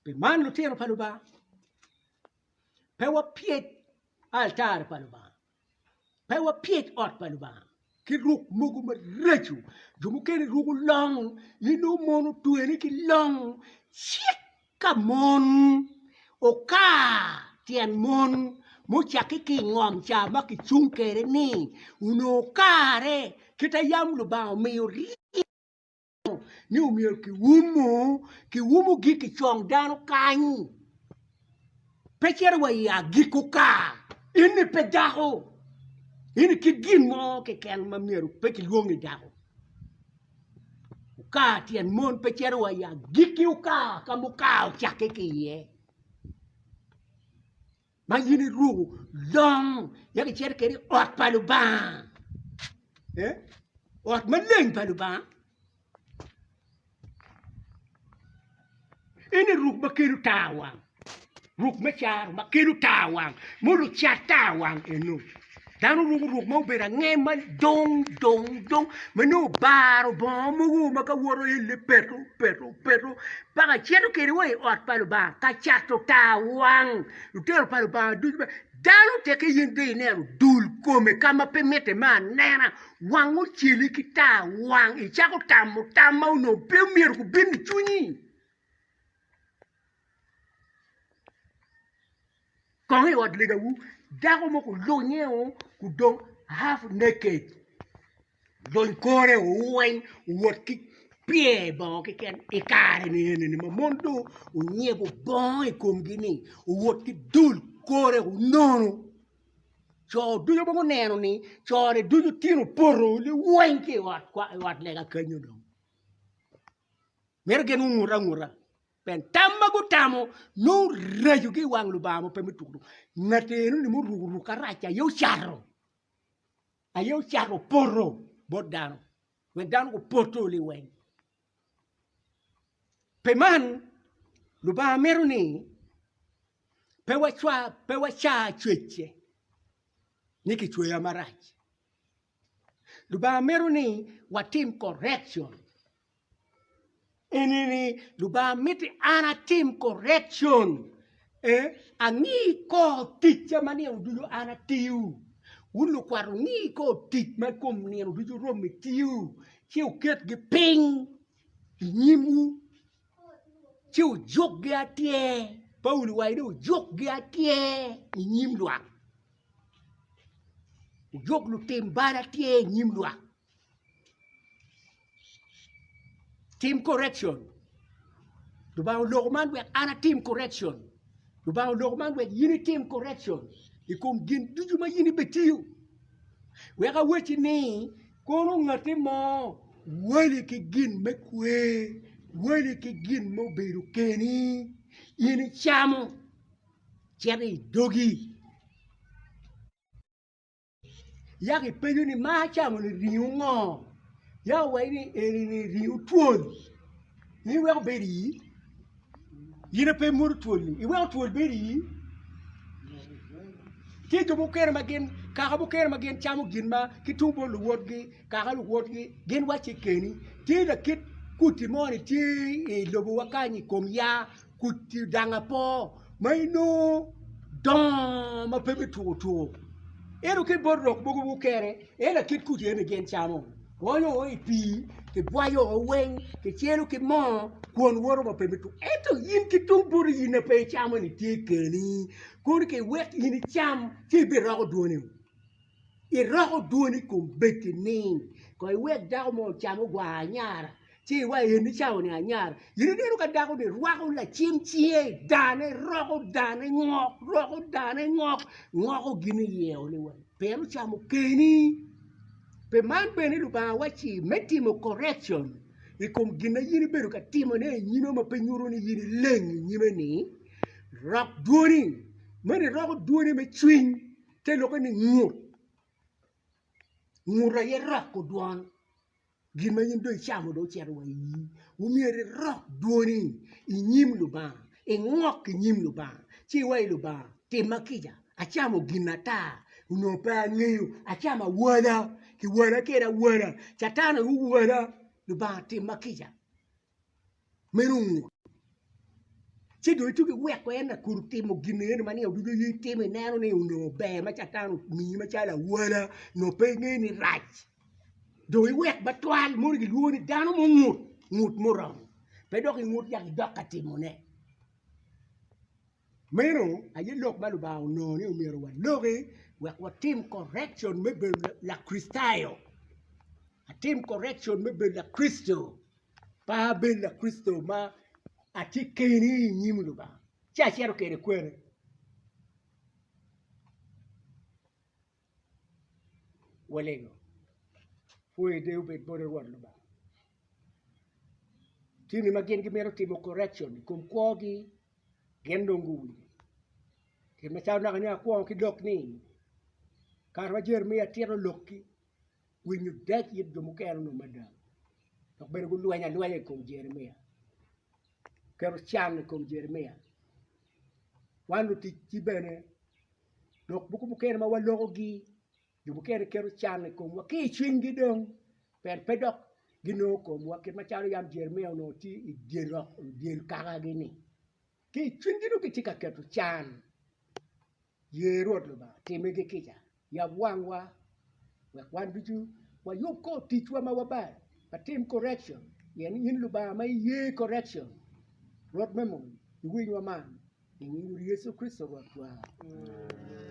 Pi man lutino pa Lubanga, pe wapyed altar pa Lubanga, pe wapyed ot pa Lubanga ki ruk mogo maraco. Jo mukene ruko long, inongo mon otwene ki long, cik ka mon okar tyen mon mucakke ki i ngom ca ma kicung kwede ni onongo okare kit ma yam Lubanga omiyo ryeko ni omyero kiumo kiumogi ki cong dano kany pe cito wa i agikko kar eni pe dako eni kit gin mo keken ma myero pe kilwong ni dako okar tyen mon pe cito wa i agikki okar ka ma okar ocakke ki iye ma in iruko long yako icito kwede i ot pa Lubanga, ot maleng pa Lubanga, eni ruk ma kelo tar wang, ruk me caro ma kelo tar wang ma lucat tar wang eno dano ruko ruk ma obedo ange ma dong dong dong ma nongo obaro bongo mogo ma ka woto elle peto peto peto paka cito kwede wa i ot pa Lubanga ka cato tar wang lutino pa Lubanga ducu bene dano teke in dong ineno dul kome ka ma pe mitte me anena wang oceli ki tar wang icako tamo tam ma onongo pe myero gubin i cwinyi. Kong i ot legawu dako mo gulunyeo gudong half naked luny kore weng owot ki pyer bongo keken i kare-ni eni ma mon dong onyebo bongo i komgi-ni owot ki dul kore nono co ducu ma guneno-ni cone ducu tino opoto liweng ki i ot lega kenyo dong mito gin gungut anguta. Pien tam ma gutamo nongo raco ki i wang Lubanga ma pe me tuko tuko. Ngat enoni muruko ruk arac aye ocato, aye ocato poto bot dano wek dano gupoto liweng. Pi man, Lubanga mito ni pe wacwa, pe waca cwecce ni kicweya marac. Lubanga mito ni watim correction. Eni ni Lubanga miti an atim correction eh angi kor ticca ma nino ducu an atiyo wun lukwat wungi kor tic ma kom nino ducu romi tiyo ci wuketgi piny i nyimwu ci wujukgi atyer Paulo owaco ni wujukgi atyer i nyim lwak wujuk lutim bal atyer i nyim lwak. Tim correction Lubanga oloko man wek an atim correction Lubanga oloko man wek in itim correction i kom gin ducu ma in ibitiyo wek awacci ni kono ngatti mo wali ki gin me kwer wali ki gin ma obedo keni in icamo cito i dogi. Yako ipenyo ni ma acamo ni ringo ngo? Yako owaco ni eni ni ringo twol in iweko bedo iyi? In aye pe imwodo twol ni iweko twol bedo iyi? Tye jo mukene ma gin kaka mukene ma gin camo gin ma ki tung bot luwotgi kaka luwotgi gin wacce keni tye lakit kuti mo ni tye i lobowa kany i kom yaa Kuti dang apo ma inongo dongo ma pe me tuko tuko. Ento ki bot rok mogo mukene, en lakit kuti eni gin camo. Oonyo i pii, kibwayo woko weng, kicelo ki moo, kwon woto ma pe me tuko. Ento in ki tung boti in ma pe icamo ni tye keni, kono kiwek in icam ci ibiroko dwoni. Iroko dwoni i kom bedi ni ko iwek dako mo ocam ogwar anyara ci iwaco en ni cawa ni anyara in ineno ka dako ni rwako lacim cinge i dane roko dane ngok roko dane ngok ngoko gin iye ni weng pien ocamo keni pi man bene Lubanga wacci me timo correction i kom gin ma in ibedo ka timone i nyime ma pe nyuto ni in ileng i nyime ni rok dwoni meno iroko dwoni me cwiny Te lokke ni ngut, ngut aye roko dwon gin ma in dong icamo dong ocito wa i ii omyero irok dwoni i nyim Lubanga ingok i nyim Lubanga ci iwaci Lubanga timma kica acamo gin ata onongo pe angeyo acamo awala kiwala kwede awala catan aye owala Lubanga timma kica. Meno ngut. Ci dong itugi weko en akuru timo gin eno ma nino ducu in itimo ineno ni onongo ber ma catan omiyi macalo awala nongo pe ingeyo ni rac. Dong iwek matwal mono gilwongo ni dano mungut, ngut muromo. Pe dok ingut yak idok ka timone. Meno aye lok ma Lubanga onongo ni omyero waloki wek watim correction me bedo Lakricitayo. Atim correction me bedo Lakricito. Pe abed Lakricito ma atye keni i nyim Lubanga ci acito kwede kwene? Walego, pwoyo deyo obed boti Rwot Lubanga. Tini ma gin gimito timo correction i kom kwogi gin dong guwinyo. Kit macalo naka nyo akwongo ki lok ni kare ma Jeremia tito lokki winyo dec it jo mukene onongo mada dok bene gulwenyo alwenya i kom Jeremia, keto can i kom Jeremia. Wan luticci bene lok mogo mukene ma walokogi jo mukene keto can i komwa ki i cwinygi dong pien pe dok ginongo komwa kit macalo yam Jeremia onongo tye i dye rok i dye kakagi-ni ki i cwinygi dong gitye ka keto can. Ye Rwot Lubanga, timmigi kica, yab wangwa wek wan ducu wayub kor ticwa ma wabalo, watim correction, pien in Lubanga ma iye correction. Rwot me mony, iwinywa man, i nying Yecu Kricito Rwotwa.